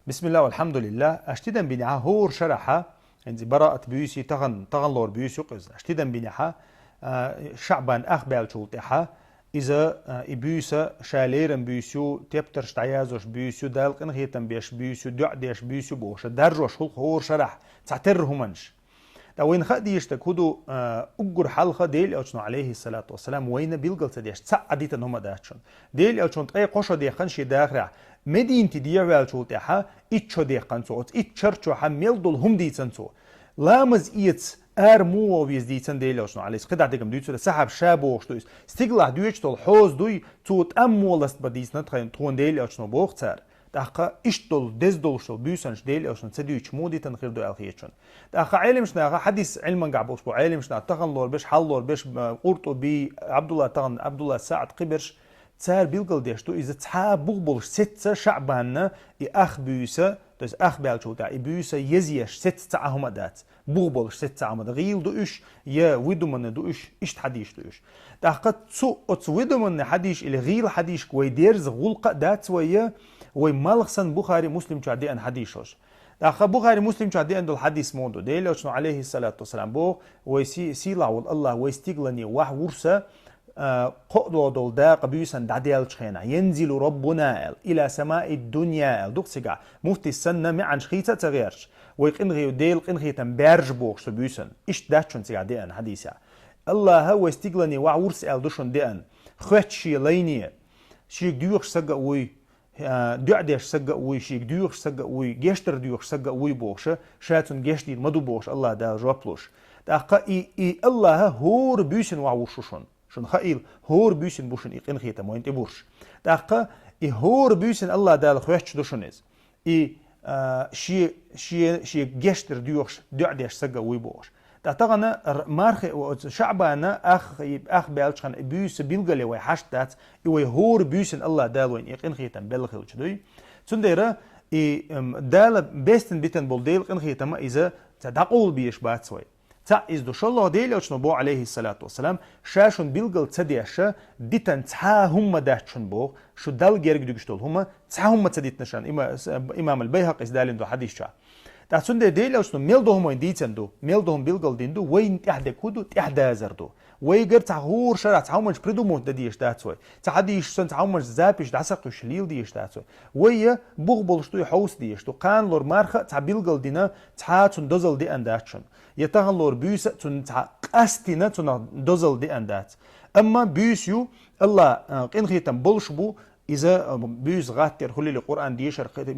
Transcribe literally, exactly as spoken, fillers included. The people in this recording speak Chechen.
Бисмиллах, валхамдулиллах. Аш тидам бинехьа хӀора шарахьа, хӀинца бараат буьйси, тахан, тахан лор буьйси юкъиз. Аш тидам бинехьа, а, ШаӀбан ах баьлчул тӀехьа, иза, а, и буьйса, ша лерам буьйсю, тептарш дӀаязош буьйсю, Дала къинхетам беш буьйсю, дуӀа деш буьйсю бохуша, даржош хӀулх хӀора шарахь, цхьатерра хӀуманаш. ТӀа вайна хаа дийшта куду, а, уггур хьалха Дела Элчано, алейхиссалату вассалам, вайна билгал ца деш, цхьа а дитан хӀума дац шун. Дела Элчано ткъе кхо шо деххан ши дахарехь, Мединати дехьаваьлчул тӀехьа, итт шо деххан цо, оцу итт шарчохьа мел долу хӀума дийцан цо. Ламаз эца, ара муха веза дийцан Дела Элчано, алейхис. КхидӀа дигам дуьйцура, сахьаб ша бохуш ду иза. Стиглахь дуьйцу долу хьоза дуй, цо тӀам муха ласта бан дийцина тхайн, тхуна Дела Элчано боху цара. ТӀаккха иштта долу, деза долуш долу буьйсанаш Дела Элчано ца дуьйцуш муха дитан хир ду аьлла хеташ шуна. ТӀаккха Ӏелимаш наха хьадис Ӏилмангахь болуш бу, Ӏелимаш наха тахан лор беш, хьал лор беш, а, Къуртуби, Абдулла тахан, Абдулла Саъд кхиберш, цара билгал деш ду, иза цхьа бух болуш сецца ШаӀбанна и ах буьйса, то есть ах баьлчул тӀехьа и буьйса езъеш сецца цхьа а хӀума а дац. Бух болуш сецца цхьа а хӀума дац. ГӀийла ду уьш, я выдуманный ду уьш, иштта хьадийш ду уьш. ТӀаккха цу, оцу выдуманный хьадийш или гӀийла хьадийшка вай дерза гӀуллакх а дац вай, я вай малх санна Бухари, Муслим чохь деана хьадийшалаш. ТӀаккха Бухари, Муслим чохь деана долу хьадис муха ду? Дела Элчано, алейхиссалату вассалам, боху, вай си-, сийлахь волу Аллах вай стиглане вахь вурса, а, кхоъ долу дакъа буьйсан дӀаделлачу хенахь, «Янзилу Раббуна», аьлла, «иля самаи дунья», аьлла, дукха цигахь, муфтис санна, маьӀанаш хийца а ца гӀерташ, вай къинхи-, Дела къинхетам баьржа бохуш цу буьйсан. Иштта дац шуна цигахь деана хьадисехь. Аллаха вай стиглане вахь вурса аьлла ду шуна деана, хоьттуш шен лайне, шега доьхуш сага а вуй, а, дуӀа деш сага а вуй, шега доьхуш сага а вуй, гечдар доьхуш сага а вуй бохуша, ша цунна гечдийр ма ду бохуш, Аллах Дала жоп луш. ТӀаккха и, и Аллаха хӀора буьйсина вахь вуш ву шуна. Шуна хаийла, хӀора буьйсина бу шуна и къинхетам вайна тӀе бурш. ТӀаккха и хӀора буьйсина Аллах Дала хоьттуш ду шуна иза. И, а, шен, шен, шега гечдар доьхуш, дуӀа деш сага а вуй бохуш. Ткъа тахана р-, мархи, оцу ШаӀбана ах, ах баьлчхьана и буьйса билгале вай хьашт дац, и вай хӀора буьйсина Аллах Дала вайна и къинхетам белла хилча дуй. Цундела и, м, Дала бестан битан болу Дела къинхетама иза ца дӀакъовла беш бац вай. Цхьаъ иза ду, шолгӀа Дела Элчано боху, алейхиссалату вассалам, ша шуна билгал ца деша, дитан цхьа а хӀумма дац шуна боху, шу Далла герга дуьгуш долу хӀума, цхьа хӀумма ца дитина шуна, има-, с-, имам аль-Байхакъис далина ду хьадис чохь. ТӀаккха цундела Дела Элчано мел доху вайна дийцан ду, мел доху билгал дина ду, вайна тӀаьхьа дерг хӀун ду, тӀаьхьадазар ду. Вайгара цхьа хӀора шарахь цхьа хӀуманаш придумать дан дезаш дац вай. Цхьа хьадисаш санна цхьа хӀуманаш запись дӀасакхуьйсуш лела дезаш дац вай. Вай я бух болуш ду, я хьовса дезаш ду. Кхана лор марха а цхьа билгал дина, цхьа а цунна дозалла деана дац шуна. Я тахана лор буьйса а цунна цхьа къастина, цунах дозалла деана дац. Амма буьйса ю, Аллах, а, къинхетам болуш бу, иза, а, буьйса гӀаттера хӀулили Къуръан дешар кхетаме